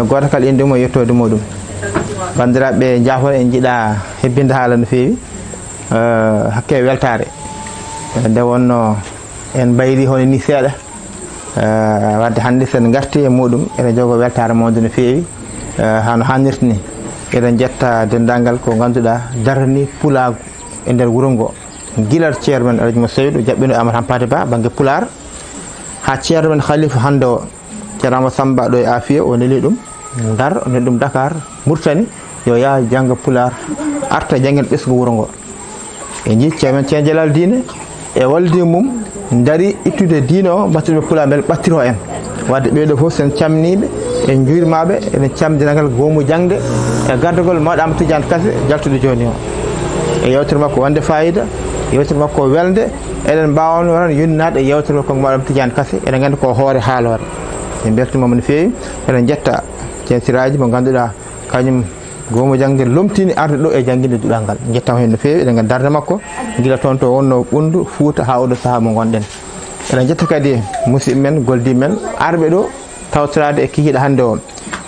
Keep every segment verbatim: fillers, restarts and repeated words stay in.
Gooto kala innde mum e yettoode muɗum. Banndiraaɓe, njaafo en njiɗa hebbinde haala no feewi, eh, hakke weltaare. Nde wonno en mbayri hono ni seeɗa, eh, wadde hannde sen ngarti e muɗum, eɗen jogo weltaare mawde no feewi, eh, hano hannirta ni. Eɗen jetta denndaangal ko ngannduɗaa darani pulaagu e nder wuro ngo. Gila ceerno men Alhaji Mo Seydu jaɓɓino Amadou Hampate Ba bannge Pulaar, haa ceerno men Khalifa hannde o, Ceerno Amadou Samba ɗo e Afiya, o neli ɗum Ndar, o neli ɗum Dakar, Murtani, yo yaa jannga Pulaar, arta janngen ɓesngu wuro ngo. E njii ceerno men Ceerno Jalal Diine, e waldi mum, ndari ittude diine o, mbattude Pulaar mbele ɓattiro en. Wadde ɓee ɗo fof sen camniiɓe, en njuurimaɓe, eɗen camdinagal goomu jaŋde e gardagol mawɗo Amadou Tidiane Kase jaltuɗo jooni o. E yewtere makko wonde fayida, yewtere makko welde, eɗen mbaawanoo tan yonnaade e yewtere makko mawɗo Amadou Tidiane Kase, eɗen nganndi ko hoore haaloore. En mbeltinooma no feewi, eɗen njetta ceerno Siraaji mo ngannduɗaa kañum goomu jaŋde lomtini arde ɗo e jannginde duɗal ngal. Njettama heen no feewi, eɗen nganndi darnde makko, gila toon to wonno Ɓunndu, Fuuta, haa oɗo sahaa mo ngonɗen. Eɗen njetta kadi musidɓe men, goldiiɓe men, arɓe ɗo tawtoraade e kikiiɗe hannde o.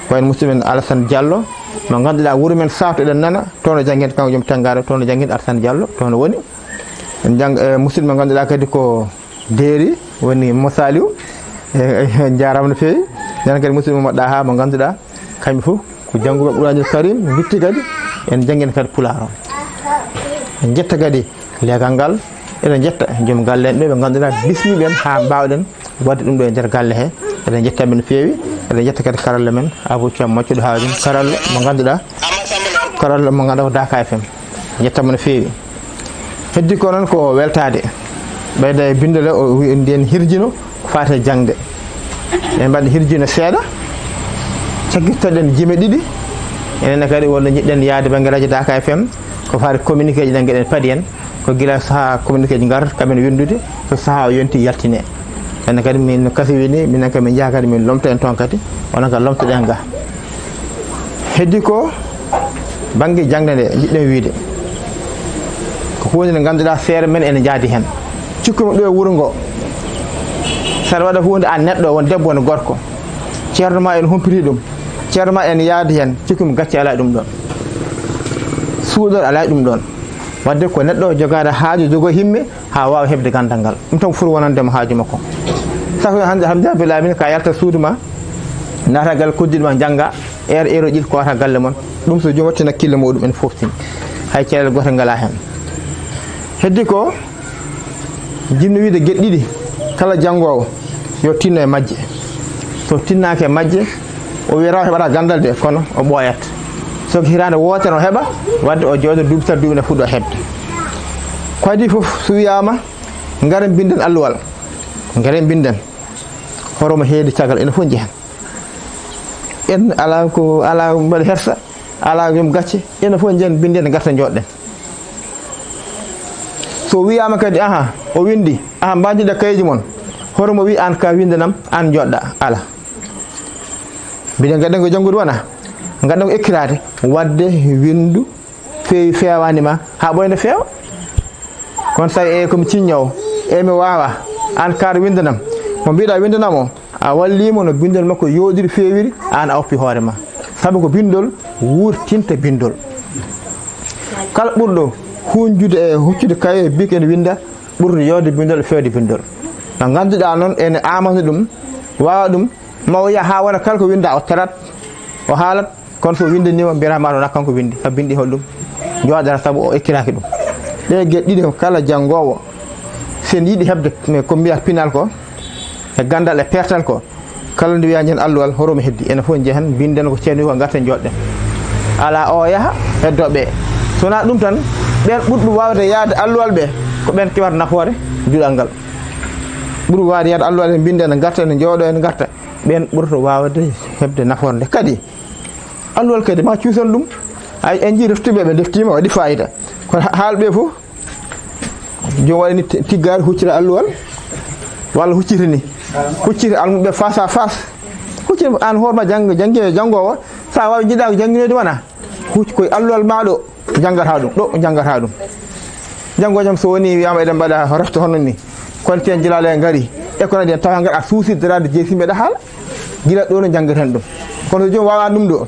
Ko wayi no musidɗo men Alassane Diallo, mo ngannduɗaa wuro men Saato eɗen nana, toon o janngi heen kanko joom tenngaare, toon o janngi heen Alassane Diallo, toon o woni. En jang-, e musidɗo mo ngannduɗaa kadi ko Deeri, woni Mo Saliou. E, e, en njaaraama no feewi. Enen kadi musidɗo mo Ɗaha mo ngannduɗaa, kamɓe fof ko jannguɓe Qur'anul Karim, mbitti kadi, en janngi heen kadi Pulaar o. En njetta kadi leegal ngal, eɗen njetta joom galle en ɓe, ɓe ngannduɗaa bismiiɓe en haa mbaawɗen waɗde ɗum ɗo e nder galle he. Eɗen njetta ɓe no feewi, eɗen njetta kadi karalla men, Abou Thiam maccuɗo haaju, karalla mo ngannduɗaa, karalla mo ngannduɗaa ko Daaka F M. Njettama no feewi. Heddi ko noon ko weltaade. Ɓeyda e binndol he, o wi-, nden hirjino ko faati e jaŋde. En mbaɗi hirjino seeɗa. Cakkitoɗen jime ɗiɗi. Enen kadi wonno njiɗɗen yaade bannge radio Daaka F M. Ko faati communiqué ji ɗen ngeɗen paadi en. Ko gila sahaa communiqué ji ngar, kamen winndude, so sahaa o yonti yaltine. Enen kadi min no Kase wini, minen kadi min njaha kadi min lomta en toon kadi. Onon kadi lomtoɗen ga. Heddi ko bannge jaŋde nde njiɗɗen wiyde. Ko huunde nde ngannduɗaa feere men ene jaadi heen. Cikkumi ɗo e wuro ngo. Saɗa waɗa huunde aan neɗɗo, won debbo, won gorko. Ceerno ma ene humpiti ɗum. Ceerno ma ene yaadi heen. Cikkumi gacce alaa ɗum ɗoon. Suuɗol alaa ɗum ɗoon. Wadde ko neɗɗo jogaade haaju, jogo himme, haa waawa heɓde ganndal ngal. Ɗum tan foti wonande mo haaju makko. Sabu hannde, alhamdulillahi rabbil aalamiina, ka yalta suudu ma, naata galle koddiiɗo ma, njannga, eer, eero ɗiɗi, ko wata galle mon. Ɗum so joom watti hakkille muɗum en fof tin. Hay caɗeele goote ngalaa heen. Heddi ko, jinno wiide geɗe ɗiɗi, kala janngoowo yo tinno e majje. So tinnaaki e majje, o wiyata o heɓata ganndal de, kono o ɓooyat. So ko hitaande wootere o heɓa, wadde o jooɗo duuɓi tati, duuɓi ne fuɗɗo heɓde. Ko adii fof so wiyaama, ngaren mbinden alluwal. Ngaren mbinden. Hoto mo heedi caggal, ene fof njehen. En alaa ko, alaa mbaɗa hersa, alaa joom gacce, ene fof njehen mbinden, ngarta njooɗɗen. So wiyaama kadi, aha, o winndi, aha, mbaajida kayeji mon. Hoto mo wi aan ka winndanam, aan njooɗɗa, ala. Mbiɗen ngaɗen ko janngude wona, ngaɗen ko ekkiraade, wadde winndu feewi feewaani ma, haa ɓooyna feewa. Kono so tawi e ko mi ciññoowo, e mi waawa, aan kaar winndanam, mo mbiɗa winndanam o, a walliimo no binndol makko yooɗiri feewiri, aan a oppi hoore ma. Sabu ko binndol wuurtinta binndol. Kala ɓurɗo huunjude e huccude kaye e bik ene winnda, ɓurɗo yooɗde binndol e feewde binndol. Mo ngannduɗaa noon ene aamana ɗum, waawa ɗum, ma o yaha haa wona kala ko winnda o tarat, o haalat, kono so winndaniima mbiyata ma ɗo nak kanko winndi, sabu binndi hol ɗum, jooɗata sabu o ekkiraaki ɗum. Ɗee geɗe ɗiɗi ko kala janngoowo, sen yiɗi heɓde ko mbiyata pinal ko, e ganndal e peertal ko, kala nde wiyaa njehen alluwal, hoto mo heddi. Enen fof njehen, mbinden ko ceerno wi ko, ngarten njooɗɗen. Alaa o yaha, heddoo ɓee. So wonaa ɗum tan, ɓeen ɓurɓe waawde yahde alluwal ɓee, ko ɓeen keɓata nafoore duɗal ngal. Ɓurɓe waawde yahde alluwal, en mbinden, en ngarta, en njooɗo, en ngarta. Ɓeen ɓurata waawde heɓde nafoore nde. Kadi, alluwal kadi, ma cuusan ɗum. Ay, en njii reftuɓe, ɓe ndeftiima, waɗi faayida. Kono ha-, haalɓe fof, joom waɗani ti-, tiggaari huccira alluwal, walla huccita ni. Huccita almuɓe face à face. Huccita aan hoore ma jang-, jannge-, janngoowo, so a waawi njiɗa ko jannginoyde wona. Hucc koye alluwal ma ɗo, janngata ɗum, ɗo, janngata ɗum. Janngo jam so woni wiyaama eɗen mbaɗa refta hono ni. Kono teen jilale ngari, e kono ɗen tawa ngar a suusiddaraade jeesimɓe ɗa haala. Gila ɗo no janngeten ɗum. Kono so joom wawa ɗum ɗo,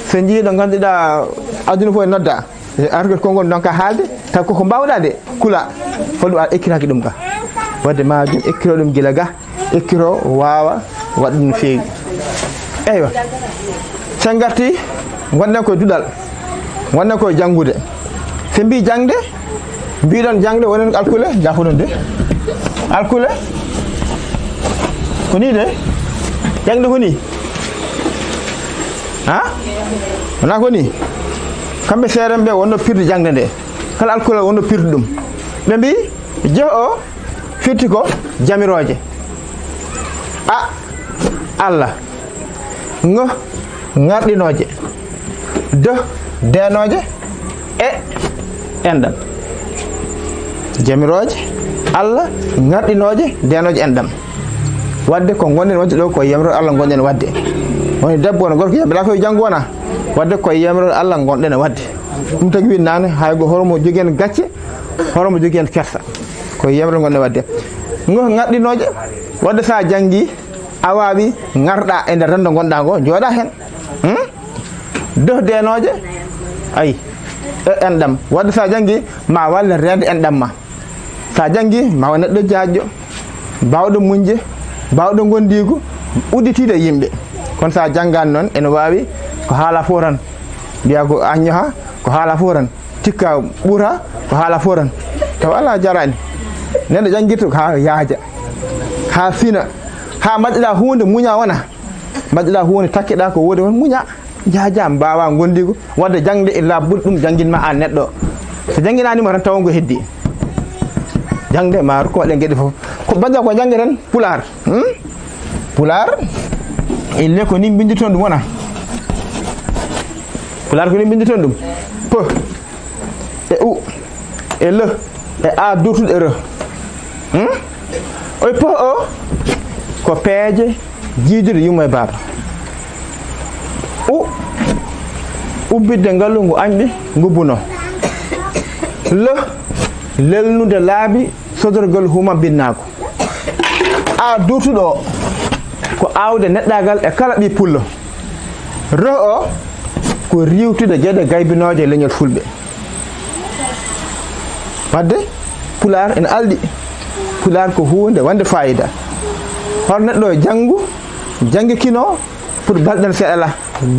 so jii ɗo ngannduɗaa aduna fof e nodda, argol konngol donka haalde, taw koko mbawɗa de, kula, hol ɗum a ekkitaki ɗum ka. Wadde ma jom ekkito ɗum gila ga, ekkito wawa waɗa ɗum no feewi. Eywa, sen garti, gonɗen koye duɗal, gonɗen koye janngude. So mbi jaŋde, mbiɗon jaŋde wonen alkule, jafoɗon de. Alkule, ko ni de, jaŋde ko ni. Ha? Wona ko ni. Kamɓe seerenɓe wonno pirde jaŋde nde. Kala alkule wonno pirde ɗum. Ɓe mbi, jo o firti ko jamirooje. A, Allah. Ŋ, ŋarɗinooje. D, deenooje. E, enɗam. Jamirooje, Allah, ŋarɗinooje, deenooje, enɗam. Wadde ko ngonɗen wadde ɗo ko yamiro Allah ngonɗen wadde. Woni debbo wona gorko yamira ko janngo wona. Wadde ko yamiro Allah ngonɗen wadde. Ɗum tagi wi nane hay go horomo jogi en gacce, horomo jogi en kersa. Ko yamiro ngonɗen wadde. Ngo ŋarɗinooje, wadde sa janngi a wawi ŋarɗa e nder rendo gonɗa ngo, jooɗa hen. Hmm? Doh deenooje, ayi, e enɗam. Wadde sa janngi ma walle reende enɗam ma. Sa janngi ma wa neɗɗo jaajjo, bawɗo muñde, bawɗo gondigu, udditiiɗo e yimɓe. Kono sa janngani noon ene wawi ko haala fof tan. Mbiya ko aññoha, ko haala fof tan. Tikka ɓuura, ko haala fof tan. Tawa ala jarani. Neɗɗo janngirta ko ha yaaja, ha fina, ha mbaɗɗa hunde muña wona. Mbaɗɗa hunde takkeɗa ko woni won muña. Jaaja mbawa gondigo wadde jaŋde e labbude ɗum jannginma an neɗɗo. So jannginanima tan tawa ngo heddi. Jaŋde ma rokko waɗen geɗe fof. Ko banda ko jannge tan pulaar. Hmm? Pulaar, elle ko ni mbindirton ɗum wona. Pulaar ko ni mbindirton ɗum. P, e U, e L, e A durtuɗo e R. Hmm? Oy po o, ko peeje jiidude yumma e baaba. U, ubbitde ngalu ngu añɓe ngubbuno. L, lelnude laabi sodorgal huma binnaagu. A durtuɗo o, ko aawde neɗɗaagal e kala ɓii pullo. R o, ko riiwtude geɗe gaybinooje e leñol fulɓe. Wadde, pulaar ene alɗi. Pulaar ko huunde wonde fayida. Hol neɗɗo janngu, janngikino, pour balɗen seeɗa la,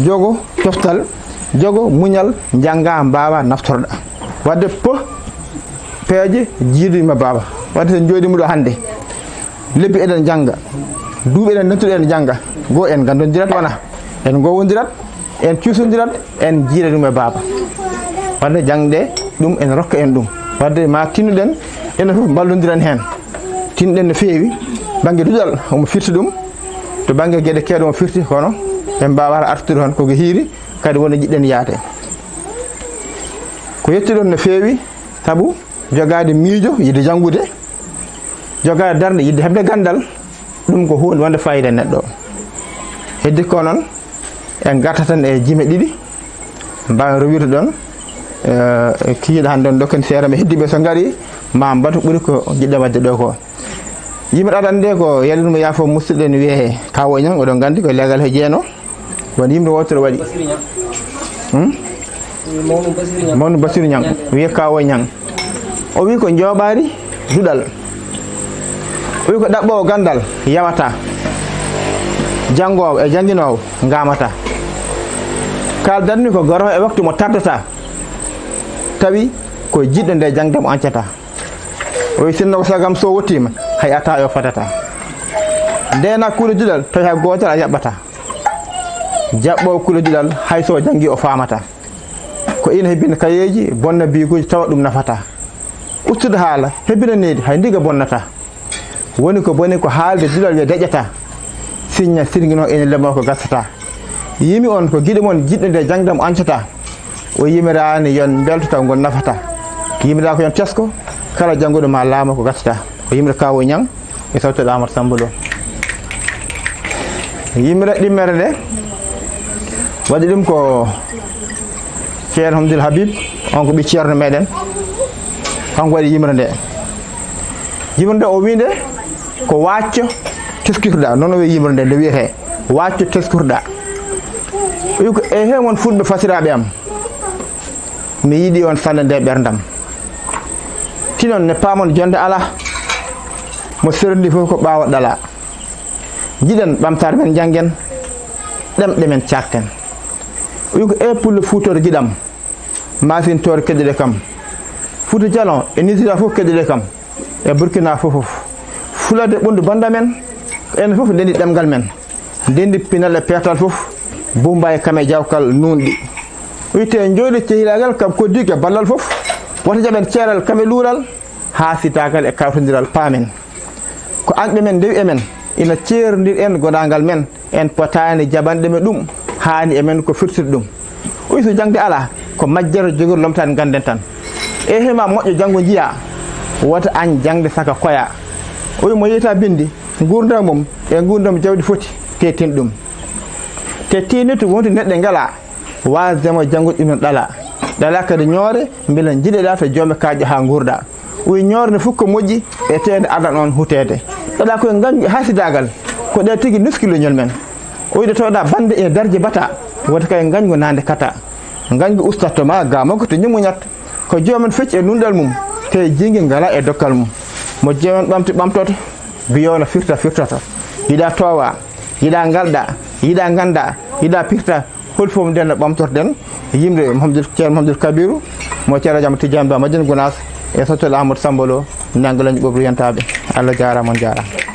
jogo coftal, jogo muñal, njannga, mbaawa, naftorɗa. Wadde, po, peeje, jiidu yumma baaba. Wadde, so jooɗiima ɗo hannde, lebbi eɗen njannga, duuɓi eɗen ndentuɗo eɗen njannga, goo en nganndondirat wona, en ngowondirat, en cuusondirat, en jiida ɗum e baaba. Wadde jaŋde ɗum en rokka en ɗum. Wadde ma tinnuɗen, enen fof mballondiren heen. Tinɗen no feewi, bannge duɗal omo firti ɗum, to bannge geɗe keeɗe omo firti, kono en mbaawata artude toon koko hiiri, kadi wonde jiɗɗen yaade. Ko yettuɗon no feewi, sabu jogaade miijo, yiɗde janngude, jogaade darnde, yiɗde heɓde ganndal, ɗum ko huunde wonde fayida e neɗɗo. Heddi ko noon, en ngartat tan e jime ɗiɗi, mbaawen rowirde ɗoon, eh, kikiiɗe hannde on dokken seeɗa, ɓe heddiiɓe so ngari, ma mbatu ɓuri ko jiɗɗo waɗde ɗo ko. Yimre aɗa annde ko yalinuma yaafo musidɗo ene wiyee Kawo Ñang, oɗon nganndi ko legal he jeeno. Won yimre wootere waɗi. Hmm? Mawnu Basiru Ñang, wiyee Kawo Ñang. O wi ko njooɓaari duɗal. O wi ko ɗaɓɓoowo ganndal yawata. Janngoowo e jannginoowo ngaamata. Kaaldanmi ko goro e waktu mo tardata. Tawi ko jiɗɗo nde jaŋde mo ancata. O wi sinno ko sagam so wottiima, hay ata o fadata. Ndeena kuule duɗal, tawi hay gootal a yaɓɓata. Jaɓɓoowo kuule duɗal, hay so janngi o faamata. Ko ina hebbina kayeeji, bonna biyuuji, tawa ɗum nafata. Ustude haala, hebbina needi, hay ndiga bonnata. Woni ko boni ko haalde duɗal wiya deƴata. Siñña sirŋino ene lemo ko gasata. Yimi on ko giɗo mon jiɗɗo nde jaŋde mo ancata. O yimiraani yon mbelto taw ngol nafata. Yimira ko yon tesko, kala jannguɗo ma laamo ko gasata. O yimira Kawo Ñang e sawtoɗo Amadou Samba Lo. Yimira ɗimmere nde, waɗi ɗum ko Ceerno Hamdul Habib, on ko ɓi ceerno meɗen. Kanko waɗi yimre nde. Yimre nde o wi nde ko waacco teskirɗa, noon o wi yimre nde, nde wiyete waacco teskirɗa. Wi ko e he mon fulɓe fasiraaɓe am, mi yiɗi on sanne nde ɓerndam. Tinon ne paamon jonde alaa, mo serndi fof ko ɓaawo ɗala. Jiɗen ɓamtaare men, njanngen ɗemɗe men, caakten. Wi ko e pullo fuutoto giɗam, maasintoore keɗɗuɗe kam. Fuuta Jalon e Nigeria fof keɗɗuɗe kam, e Burkina fof fof. Fulade ɓundu bannda men, ko enen fof ndendi ɗemngal men, ndendi pinal e peetal fof, Bumba e kam e jawkal nuunɗi. Wiyte jooɗi cehilaagal kam koddiike ballal fof, wata jaɓen ceeral kam e luural, haa sitaagal e kawtondiral paamen. Ko añɓe men ndewi e men, ina ceerondir en gonaangal men, en potaani jaɓanɗe men ɗum, haani e men ko firtude ɗum. Uy so jaŋde alaa, ko majjere jogori lomtaade ngannden tan. E hema moƴƴo janngo njiyaa, wota añ jaŋde saka koyaa. Uy mo yeyta binndi, nguurndam mum e nguurndam jawdi foti, te tin ɗum. Te tinnitu wonde neɗɗe ngalaa, waasde mo janngo ɗum ɗala. Ɗala kadi ñoore, mbela njiɗeɗaa to joome kaaƴe haa nguurɗaa. Uy ñoore ne fof ko moƴƴi, e teende adan on huteede. Ɗala koye ngañgu haasidaagal, ko ɗe tigi nuski leñol men. Uyde tooɗa bannde ina darji bata, wota kay ngañgu naande kata. Ngañgu ustat to ma ga makko to ñimmu ñat. Ko joomen fecci e nunɗal mum, te jingi ngala e dokkal mum. Mo joomen ɓamti ɓamtoto, biyo no firta firtata. Yiɗa toowa, yiɗa ngalɗa, yiɗa ngannda, yiɗa pirta, hol fof nden no ɓamtorɗen yimre Mouhamadoul, Ceerno Mouhamadoul Kabiru, mo Ceerno Jam Tidiane Ba Madina Gounass, e Sotol Amadou Samba Lo, nangalañ ɓoɓru yentaaɓe. Allah jaaraama, on jaaraama.